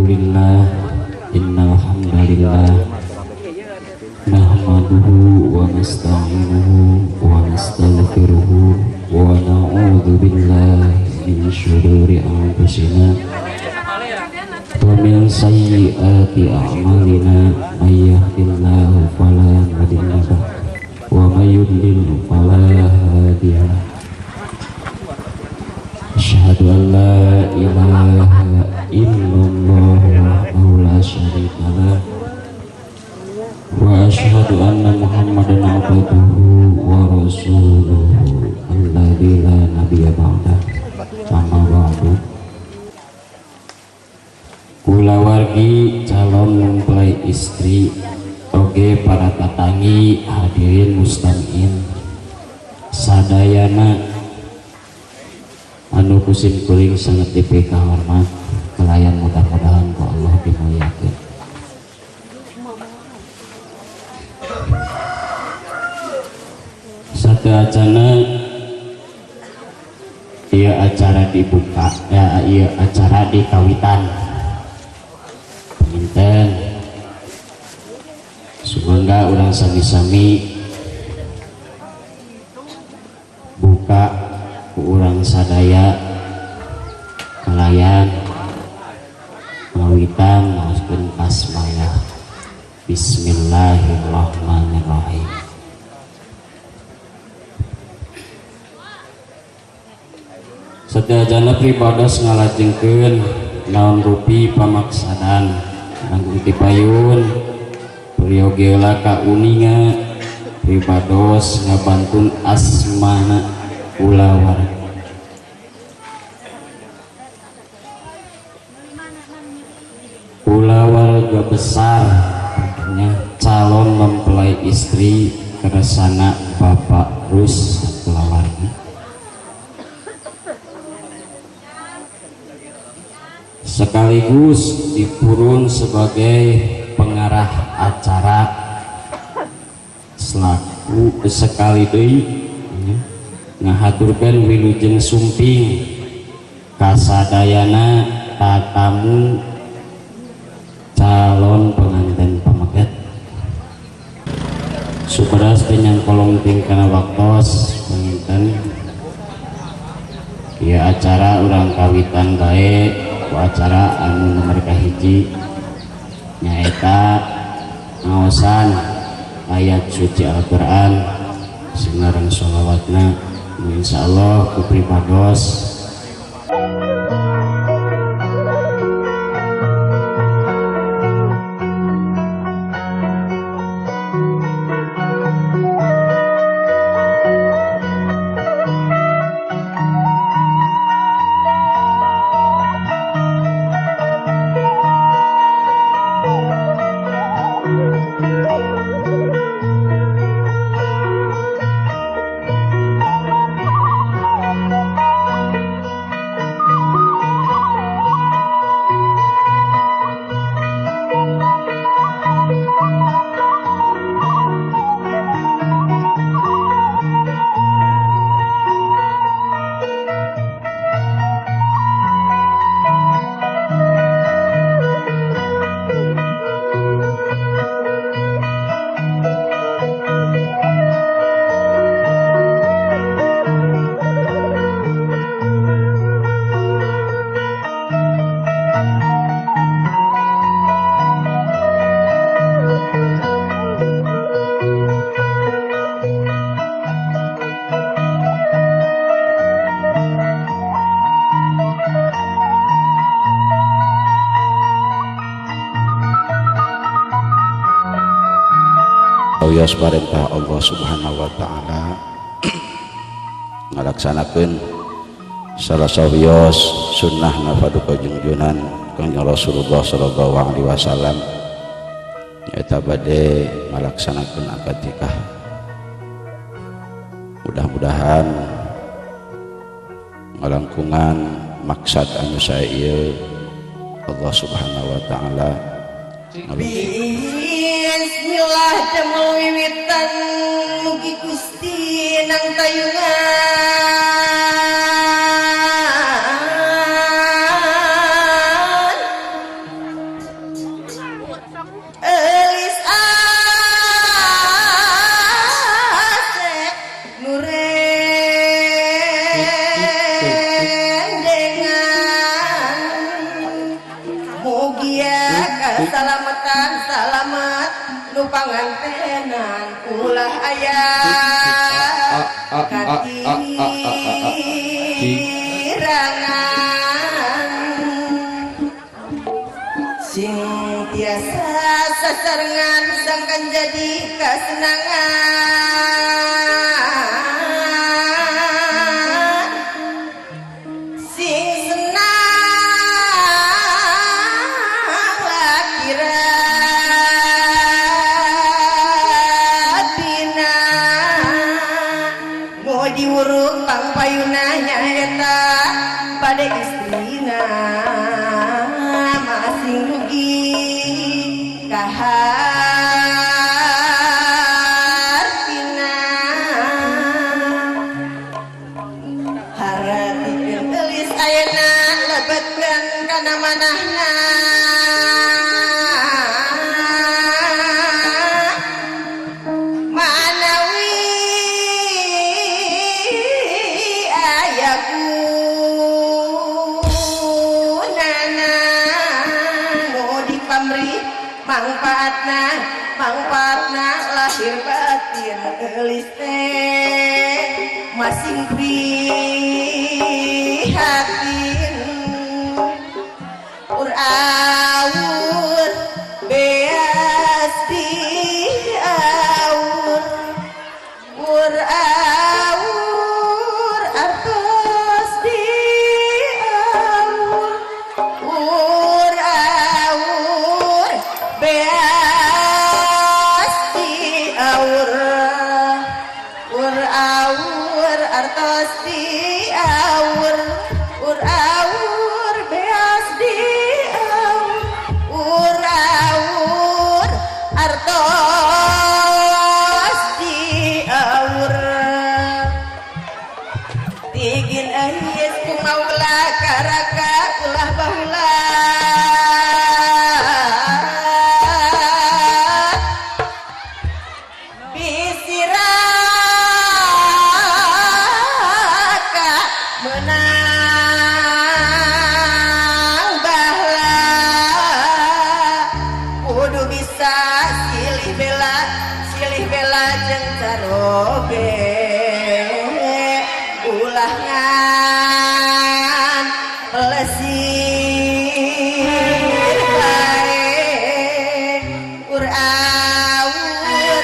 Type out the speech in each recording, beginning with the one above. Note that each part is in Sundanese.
Alhamdulillah, innal hamdalillah nahmaduhu wa nasta'inuhu wa nastaghfiruhu wa na'udzu billahi min syururi anfusina wa min sayyiati a'malina, may yahdihillahu fala mudilla lahu wa may yudlil fala hadiya lahu. Asyhadu an la ilaha illallah wahdahu la syarika lah wa asyhadu anna Muhammadan abduhu wa rasuluhu alladzi la nabiyya ba'dah. Amma ba'du. Kulawargi calon mempelai istri oge para tatangi hadirin mustamiin sadayana anu kusim kuring sangat dipikahormat kelayan mudah-mudahan ku Allah dimuliakeun. Satu acana ieu acara dibuka ya, ieu acara di kawitan panginten sumangga urang sami-sami buka ku urang sadaya kalayan ngawitan maoskeun basmalah. Bismillahirrahmanirrahim. Setiajana pribados ngalajengkeun naon rupi pamaksadan nanggung tipayun priogela kauninga pribados ngabantun asmana kulawarga. Kulawarga besar tentunya calon mempelai istri kersana Bapak Rus kulawarga. Sekaligus dipurun sebagai pengarah acara selaku sekali deui ngahaturkeun wilujeng sumping kasadayana tatamu calon pengantin pameget. Supados teu nyangkolong tingkana waktos panginten ieu acara urang kawitan bae ku acara anu nomor kahiji nyaeta ngaosan ayat suci Al-Qur'an sinareng sholawatna insyaallah ku pribados. Wios parentah Allah Subhanahu wa taala ngalaksanakeun salah sawios sunnah paduka jungjunan Kangjeng Rasulullah sallallahu alaihi wasallam nyaeta bade ngalaksanakeun akad nikah. Mudah-mudahan ngalangkungan maksad anu sae ieu Allah Subhanahu wa taala. Bismillah damel wiwitan mugi Gusti nang tayungan Pangantenan ulah aya katirangan sing tiasa sasarengan sangkan jadi kasenangan sing senang akiratina mau diuruk pangpayuna nyaeta pada istrina masing rugi kahartina haratikeun geulis ayeuna lebetkeun kana manahna manawi aya gunana nu dipamrih mangfaatna mangfaatna lahir batin geulis teh masing prihatin ur-awur beas diawur ur-awur artos diawur ur-awur beas diawur ur-awur artos diawur ur-awur beas diawur ur-awur artos diawur tigin ais ku maula karaka ulah baheula bisiraka menang bahla kudu bisa silih bela jeung caroge ulah ngan lesir bae ur-awur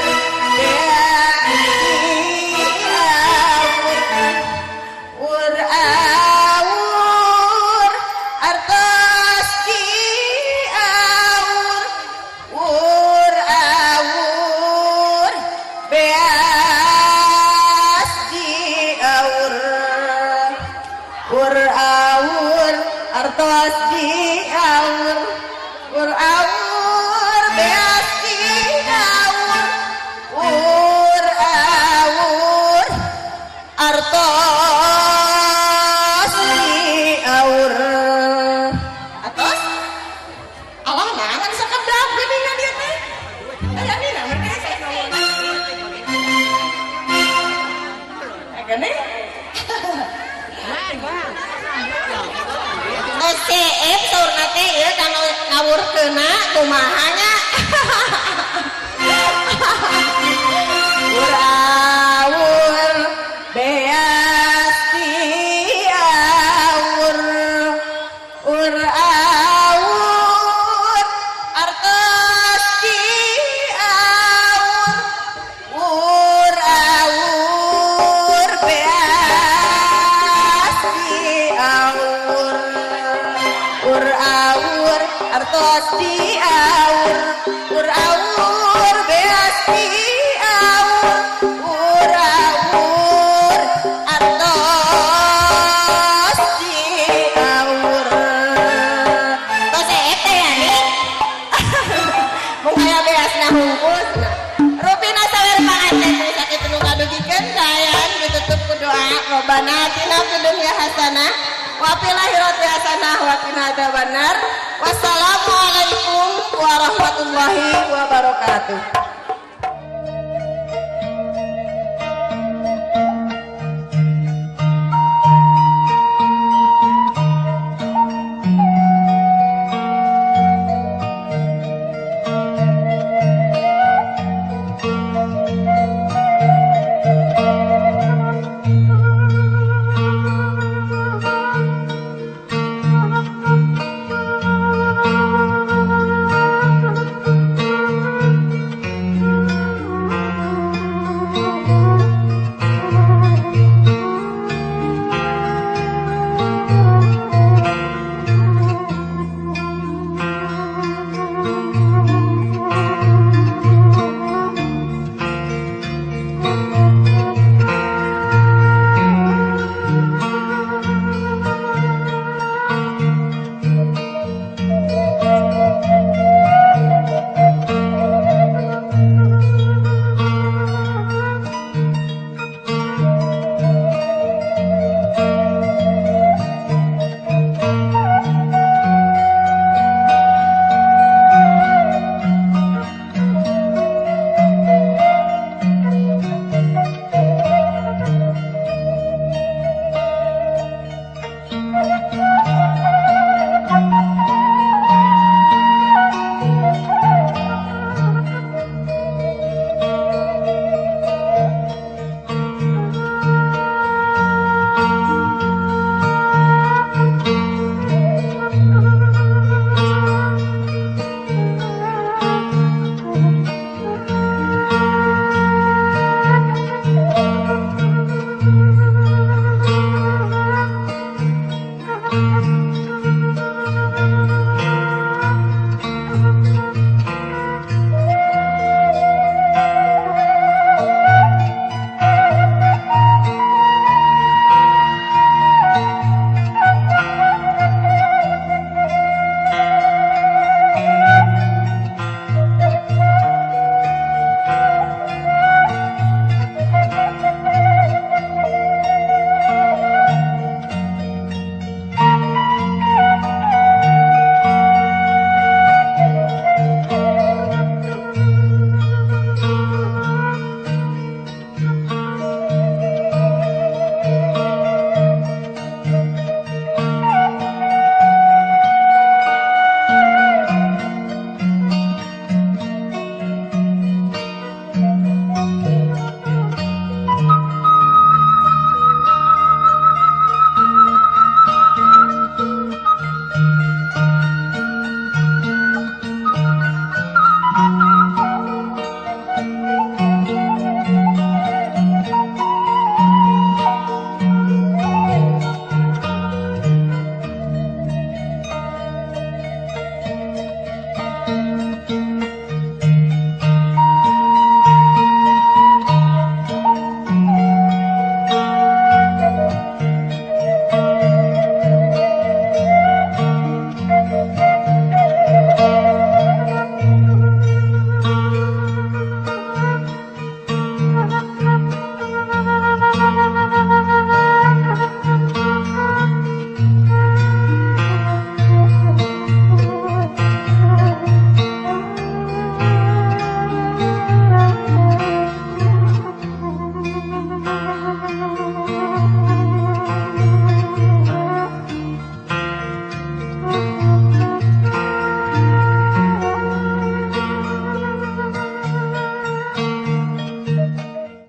diawur ur-awur artos diawur ur-awur beas diawur ur-awur artos diawur ur-awur beas diawur ur-awur artos diawur atos alah nahan sakedap geuningan ieu teh aya nina mereka saya ngomong gini. OCF saurna teh ieu kana ngawurkeunna kumaha nya ur-awur beas diawur ur-awur artos diawur ur-awur beas diawur ur-awur artos diawur ur-awur beas diawur ur-awur artos diawur tos teh ya nih mung aya beasna hungkul rupina sawer panganten nu sakitu nu ngadugikeun kaayaan ditutup ku doa Robbana atina fid dunya hasanah wa fil akhirati hasanah wa qina adzabannar. Wassalamualaikum warahmatullahi wabarakatuh.